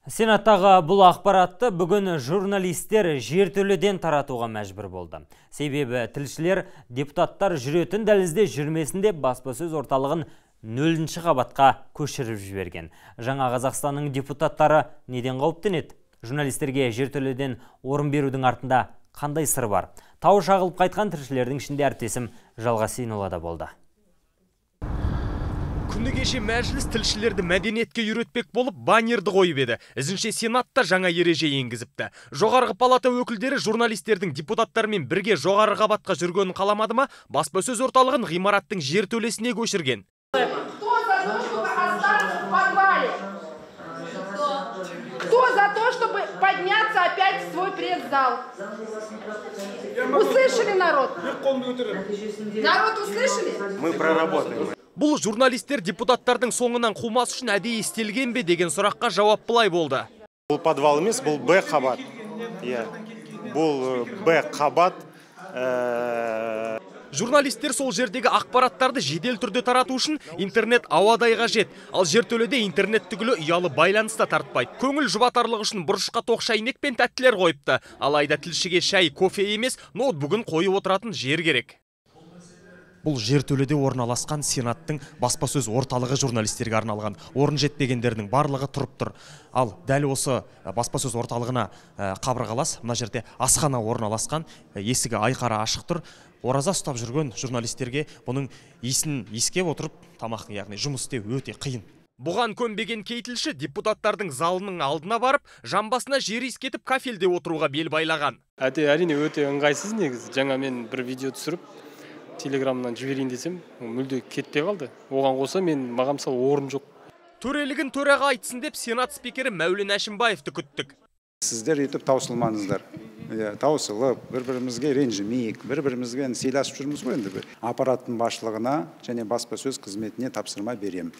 Сенаттағы бұл ақпаратты бүгін журналистер жертөледен таратуға мәжбүр болды. Себебі тілшілер депутаттар жүретін дәлізде жүрмесін деп баспасөз орталығын 0-ші қабатқа көшіріп жіберген. Жаңа Қазақстанның депутаттары неден қауіптенеді? Журналистерге жертөледен орын берудің артында қандай сыр бар? Тау шағылып қайтқан тілшілердің ішінде әріптесім Жалғас Сейнолла да болды. Күні кеше мәжіліс тілшілерді мәдениетке үйретпек болып баннерді қойып еді. Ізінше Сенат та жаңа ереже енгізіпті. Жоғарғы палата өкілдері журналистердің депутаттармен бірге жоғары қабатқа жүргенін қаламады ма, баспасөз орталығын ғимараттың жертөлесіне көшірген. Кто за то, чтобы остаться в подвале? Кто за то, чтобы подняться опять в свой пресс-зал? Услышали, народ? Народ, услышали? Мы проработаем. Бұл журналистер депутаттардың соңынан қумас үшін әдейі істелген бе деген сұраққа жауап былай болды. Бұл подвал емес, бұл Б қабат. Иә. Бұл Б қабат. Журналистер сол жердегі ақпараттарды жедел түрде тарату үшін интернет ауадай қажет. Ал жертөледе интернет түгілі ұялы байланыс та тартпайды. Көңіл жұбатарлық үшін бұрышқа тоқ шайнек пен тәттілер қойыпты. Алайда тілшіге шай, кофе емес, ноутбугін қойып отыратын жер керек. Бұл жертөледе орналасқан Сенаттың баспасөз орталығы журналистерге арналған. Орын жетпегендердің барлығы тұрып тұр. Ал дәл осы баспасөз орталығына қабырғалас мына жерде асхана орналасқан, есігі айқара ашық тұр. Ораза ұстап жүрген журналистерге бұның иісін иіскеп отырып тамақ, яғни жұмыс істеу өте қиын. Бұған көнбеген кей тілші депутаттардың залының алдына барып, жамбасына жер иіскетіп кафельде отыруға бел байлаған. Әрине өте ыңғайсыз негізі. Жаңа мен бір видео түсіріп телеграмнан жіберейін десем, мүлде кетпей қалды. Оған қоса мен маған мысалы орын жоқ. Төрелігін төраға айтсын деп Сенат спикері Мәулен Әшімбаевты күттік. Сіздер өйтіп таусылмаңыздар. Иә, таусылып, бір-бірімізге ренжімейік, бір-бірімізбен сыйласып жүрміз ғой енді. Аппараттың басшылығына және баспасөз қызметіне тапсырма беремін.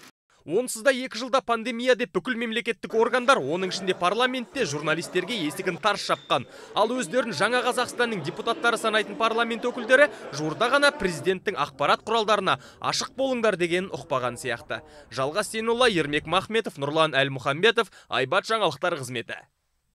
Онсыз да 2 жылда пандемия деп бүкіл мемлекеттік органдар, оның ішінде парламентте журналистерге есігін тарс жапқан. Ал өздерін Жаңа Қазақстанның депутаттары санайтын парламент өкілдері жуырда ғана президенттің ақпарат құралдарына ашық болыңдар дегенін ұқпаған сияқты. Жалғас Сейнолла, Ермек Махметов, Нұрлан Әлмұханбетов, Айбат жаңалықтар қызметі.